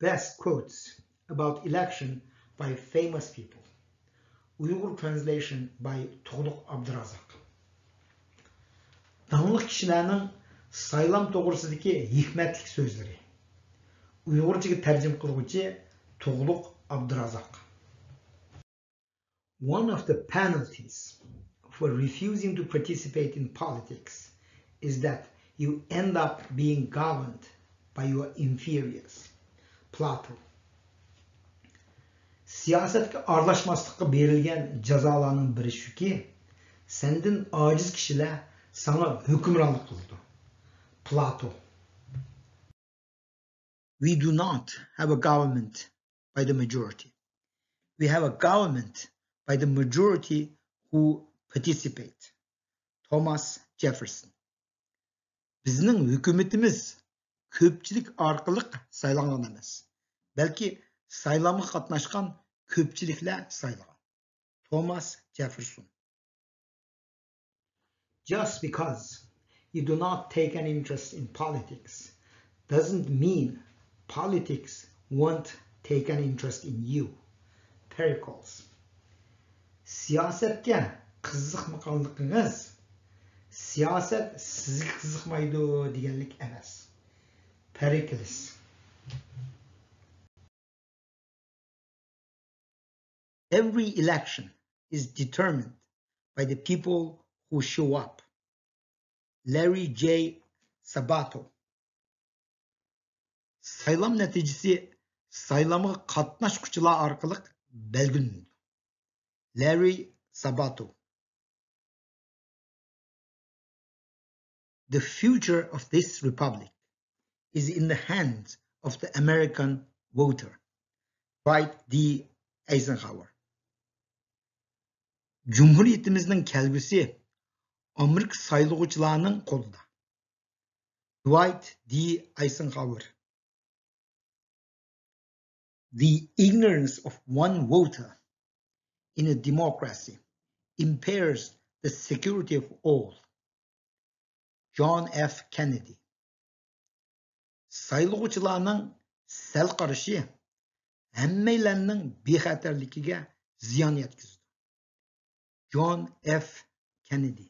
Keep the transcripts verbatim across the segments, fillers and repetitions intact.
Best quotes about election by famous people. Uyghur translation by تۇغلۇق ئابدۇرازاق. داڭلىق كىشىلەرنىڭ سايلام توغرىسىدىكى ھېكمەتلىك سۆزلىرى. ئۇيغۇرچىغا تەرجىمە قىلغۇچى تۇغلۇق ئابدۇرازاق. One of the penalties for refusing to participate in politics is that you end up being governed by your inferiors. Plato. سىياسەتكە ئارىلاشماسلىققا بېرىلگەن جازالارنىڭ بىرى شۇكى، سەندىن ئاجىز كىشىلەر ساڭا ھۆكۈمرانلىق قىلىدۇ. Plato. We do not have a government by the majority. We have a government by the majority who participate. Thomas Jefferson. بىزنىڭ ھۆكۈمىتىمىز كۆپچىلىك ئارقىلىق سايلانغان ئەمەس، بەلكى سايلامغا قاتناشقان كۆپچىلىكلەر سايلىغان. توماس جېففېرسون. Just because you do not take an interest in politics doesn't mean politics won't take an interest in you. Pericles. سىياسەتكە قىزىقمىغانلىقىڭىز سىياسەت سىزگە قىزىقمايدۇ دېگەنلىك ئەمەس. پېرىكلىس. Every election is determined by the people who show up. Larry J. Sabato. سايلام نەتىجىسى سايلامغا قاتناشقۇچىلار ئارقىلىق بەلگىلىنىدۇ. Larry Sabato. The future of this republic is in the hands of the American voter. Dwight D. Eisenhower. جۇمھۇرىيىتىمىزنىڭ كەلگۈسى ئامېرىكا سايلىغۇچىلارنىڭ قولىدا. Dwight D. Eisenhower. The ignorance of one voter in a democracy impairs the security of all. John F. Kennedy. سايلىغۇچىلارنىڭ سەل قارىشى ھەممەيلەننىڭ بىخەتەرلىكىگە زىيان يەتكۈزىدۇ. John F. Kennedy.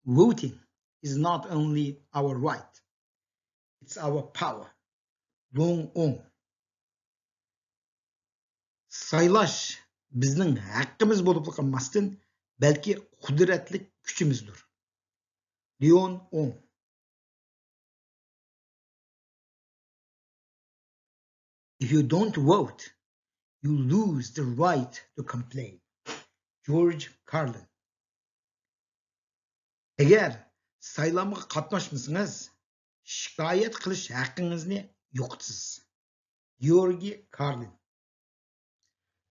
Voting is not only our right, it's our power. لوڭ ئوڭ. سايلاش بىزنىڭ ھەققىمىز بولۇپلا قالماستىن، بەلكى قۇدرەتلىك كۈچىمىزدۇر. ليون ئوڭ. If you don't vote, you lose the right to complain. George Carlin. ئەگەر سايلامغا قاتناشمىسىڭىز، شىكايەت قىلىش ھەققىڭىزنى يوقىتىسىز. گېئورگىي كارلىن.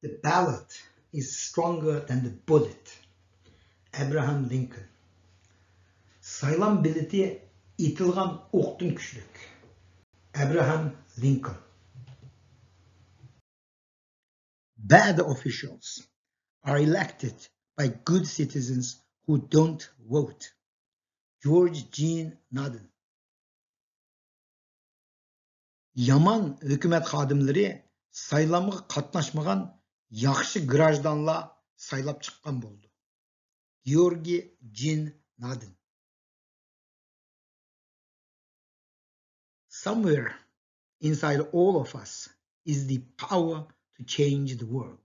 The ballot is stronger than the bullet. ئەبراھام لىنكولن. سايلام بېلىتى ئېتىلغان ئوقتىن كۈچلۈك. ئەبراھام لىنكولن. Bad officials are elected by good citizens who don't vote. George Jean Naden. يامان ھۆكۈمەت خادىملىرى سايلامغا قاتناشمىغان ياخشى گراژدانلار سايلاپ چىققان بولىدۇ. گېئورگىي جېن نادىن. Somewhere inside all of us is the power to change the world.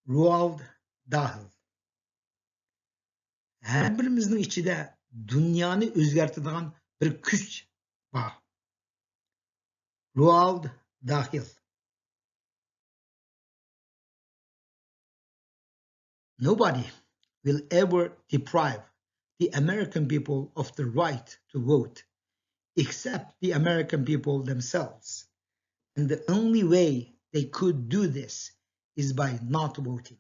روئالد داھل. ھەر بىرىمىزنىڭ ئىچىدە دۇنيانى ئۆزگەرتىدىغان بىر كۈچ بار. روئالد داھل. Nobody will ever deprive the American people of the right to vote, except the American people themselves. And the only way they could do this is by not voting.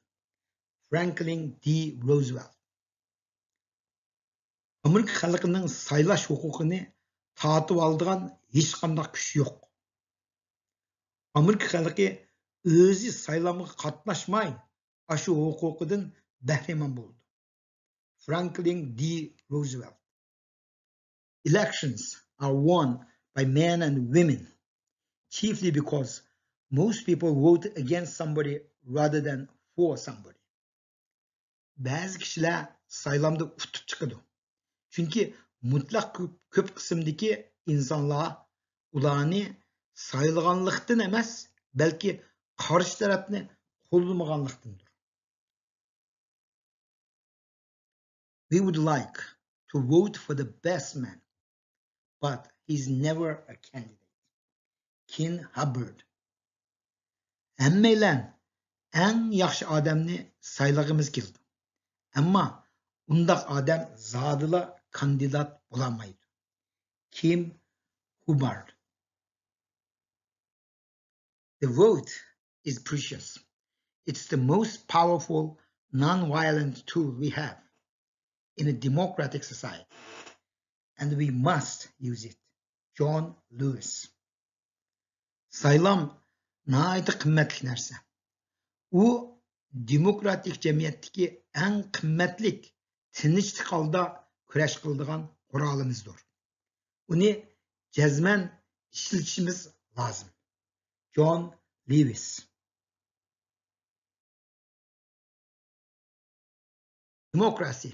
فرانكلىن دى روزۋېلت. ئامېرىكا خەلقىنىڭ سايلاش ھوقۇقىنى تارتىۋالىدىغان ھېچقانداق كۈچ يوق. ئامېرىكا خەلقى ئۆزى سايلامغا قاتناشماي، ئاشۇ ھوقۇقىدىن بەھرىمەن بولىدۇ. فرانكلىن دى روزۋېلت. Elections are won by men and women, chiefly because most people vote against somebody rather than for somebody. بەزى كىشىلەر سايلامدا ئۇتۇپ چىقىدۇ. چۈنكى مۇتلەق كۆپ، كۆپ قىسىمدىكى ئىنسانلار ئۇلارنى سايلىغانلىقتىن ئەمەس، بەلكى قارشى تەرەپنى قوللىمىغانلىقتىندۇر. We would like to vote for the best man, but he's never a candidate. Ken Hubbard. ھەممەيلەن ئەڭ ياخشى ئادەمنى سايلىغىمىز كېلىدۇ. ئەمما ئۇنداق ئادەم زادىلا كاندىدات بولالمايدۇ. كېن ھۇببارد. The vote is precious. It's the most powerful non-violent tool we have in a democratic society. And we must use it. John Lewis. سايلام ناھايىتى قىممەتلىك نەرسە. ئۇ دېموكراتىك جەمئىيەتتىكى ئەڭ قىممەتلىك، تىنچلىق ھالدا كۈرەش قىلىدىغان قورالىمىزدۇر. ئۇنى جەزمەن ئىشلىتىشىمىز لازىم. جون لېۋىس. Democracy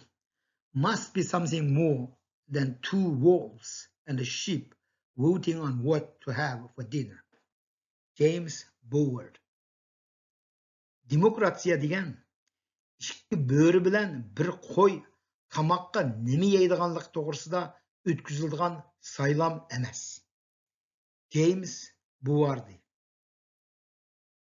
must be something more than two wolves and a sheep voting on what to have for dinner. James Boward. دېموكراتىيە دېگەن ئىككى بۆرە بىلەن بىر قوي تاماققا نېمە يەيدىغانلىقى توغرىسىدا ئۆتكۈزۈلىدىغان سايلام ئەمەس. جېيمس بوۋاردى.